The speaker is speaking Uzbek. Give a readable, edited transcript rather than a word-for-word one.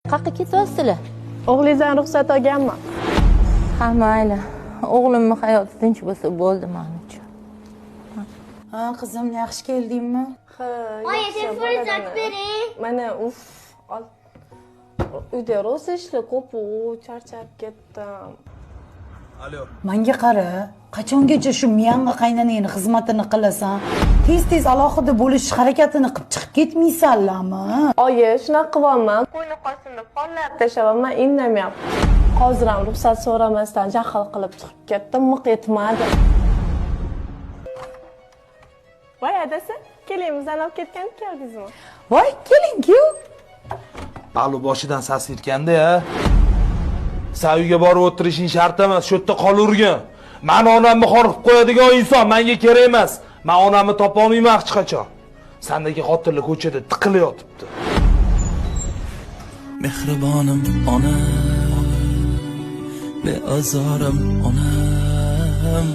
Qayerqa ketyapsizlar? O'g'lingizdan ruxsat olganman. Ha, mayli. O'g'limni hayoti tinch bo'lsa bo'ldi men uchun. Ha, qizim, yaxshi keldingmi? Ha, Oyi, yaxshi, telefoningizni bo'ladimi? ochib bering. Mana, uf, ol. Uyda rosa ishlar ko'p, u charchab ketdim. Alo. Manga qara, qachongacha shu miyangga qaynonangni xizmatini qilasan? Tez-tez alohida bo'lish harakatini qilib chiqib ketmaysanlarmi? Oyi, shunaqa qilyapman. Qo'yni qolsin deb xollab tashlayapman, indamayapti. Hozir ham ruxsat so'ramasdan jahl qilib chiqib ketdim, miq etmadi. Voy adasi, keling, bizani olib ketgan keldingizmi? Voy, keling-ku. Palu boshidan sasirkanda ya. Sen uyga borib o'tirishing shart emas, shu yerda qolavergin. Mani onamni xor qilib qo'yadigan inson menga kerak emas. Men onamni topa olmayman hech qachon. Sandagi xotinlar ko'chada tiqilib yotibdi. Mehribonim onam, beozorim onam.